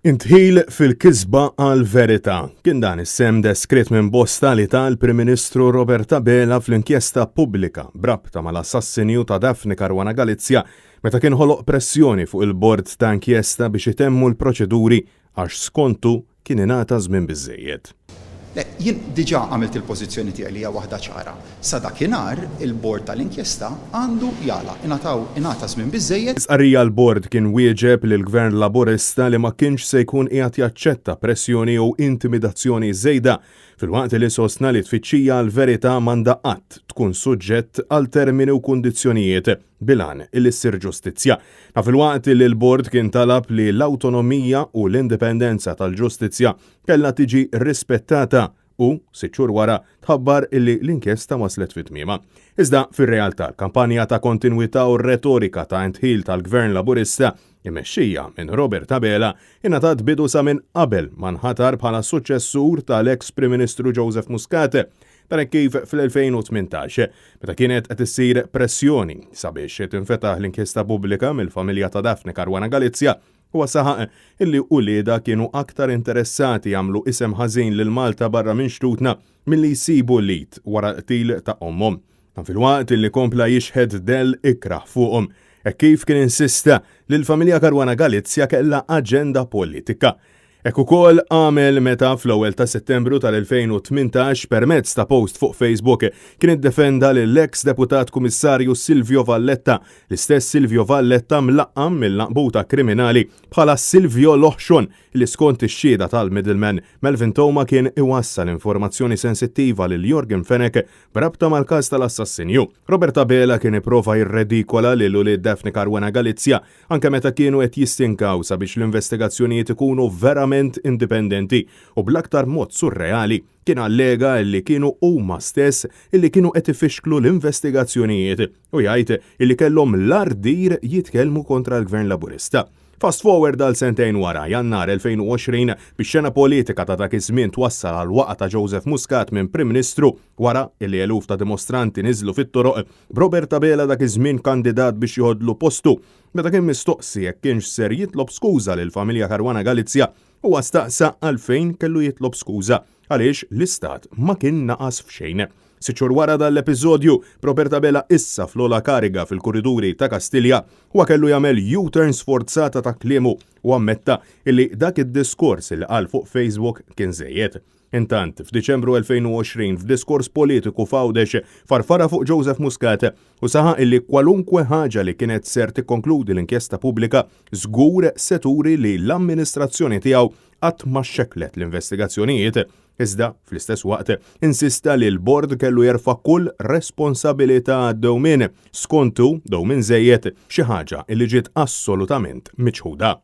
Indħil fil-kisba għall-verità. Kien dan is-sehem deskritt minn bosta li ta l-Prim Ministru Robert Abela fl-inkjesta pubblika b'rabta mal-assassinju ta' Daphne Caruana Galizia meta kien ħoloq pressjoni fuq il-bord ta' inkjesta biex itemmu l-proċeduri għax skontu kien ingħata żmien biżżejjed. Le, jien diġà għamilt il-pożizzjoni tiegħi li hija waħda ċara. Sa dakinhar, il-bord tal-inkjesta għandu jagħlaq. Ingħataw, ingħata żmien biżżejjed. Fi stqarrija l-bord kien wieġeb lill-Gvern Laburista li ma kienx se jkun qiegħed jaċċetta pressjoni jew intimidazzjoni żejda, filwaqt li sostna li t-tfittxija għall-verità m'għandha qatt tkun suġġett għal termini u kundizzjonijiet. bil-għan li ssir ġustizzja. Ta' filwaqt li l-Bord kien talab li l-awtonomija u l-indipendenza tal-ġustizzja kellha tiġi rispettata u, sitt xhur wara, tħabbar illi l-inkjesta waslet fi tmiemha. Iżda, fir-realtà, l-kampanja ta' kontinwità u r-retorika ta' indħil tal-Gvern Laburista, immexxija minn Robert Abela, ingħatat bidu sa minn qabel ma nħatar bħala s-suċċessur tal-eks Prim Ministru Joseph Muscat. Dan hekk kif fl-2018, meta kienet qed issir pressjoni sabiex tinfetaħ l-inkjesta pubblika mill-familja ta' Daphne Caruana Galizia, huwa saħaq illi uliedha kienu aktar interessati jagħmlu isem ħażin lil Malta barra minn xtutna milli jsibu l-id wara l-qtil ta' ommhom. Dan filwaqt illi kompla jixħet dell ikrah fuqhom, hekk kif kien insista li l-familja Caruana Galizia kellha aġenda politika. Hekk ukoll għamel meta fl-ewwel ta' Settembru tal-2018 permezz ta' post fuq Facebook kien iddefenda lill-eks Deputat Kummissarju Silvio Valletta, l-istess Silvio Valletta mlaqqam mill-għanqbuta kriminali bħala Silvio l-Oħxon li skont ix-xhieda tal-middleman Melvin Theuma kien iwassal informazzjoni sensittiva lil Yorgen Fenech b'rabta mal-każ tal-assassinju. Robert Abela kien ipprova jirredikola lil ulied Daphne Caruana Galizia anke meta kienu qed jistinkaw sabiex l-investigazzjonijiet ikunu verament indipendenti u bl-aktar mod surreali kien allega illi kienu huma stess illi kienu qed ifixklu l-investigazzjonijiet u jgħid illi kellhom l-ardir jitkellmu kontra l-Gvern Laburista. Fast forward għal sentejn wara, Jannar 2020, bix-xena politika ta' dak iż-żmien twassal għall-waqgħa ta' Joseph Muscat minn Prim Ministru wara illi eluf ta' dimostranti niżlu fit-toroq b'Robert Abela dak iż-żmien kandidat biex joħodlu postu. Meta kien mistoqsi jekk kienx ser jitlob skuża lill-familja Caruana Galizia, huwa staqsa għalfejn kellu jitlob skuża għaliex l-Istat ma kien naqas f'xejn. Sitt xhur wara dan l-episodju, b'Robert Abela issa fl-ogħla kariga fil-kuriduri ta' Kastilja, huwa kellu jagħmel U-turn sforzata ta' kliemu u ammetta illi dak id-diskors li qal fuq Facebook kien żejjed. Intant, f'Diċembru 2020, f'diskors politiku f'Għawdex, farfarha fuq Joseph Muscat u saħaq illi kwalunkwe ħaġa li kienet ser tikkonkludi l-inkjesta pubblika żgur se turi li l-amministrazzjoni tiegħu qatt ma xekklet l-investigazzjonijiet. Iżda, fl-istess waqt, insista li l-bord kellu jerfa' kull responsabilità għad-dewmien, skontu, dewmien żejjed, xi ħaġa illi ġiet assolutament miċħuda.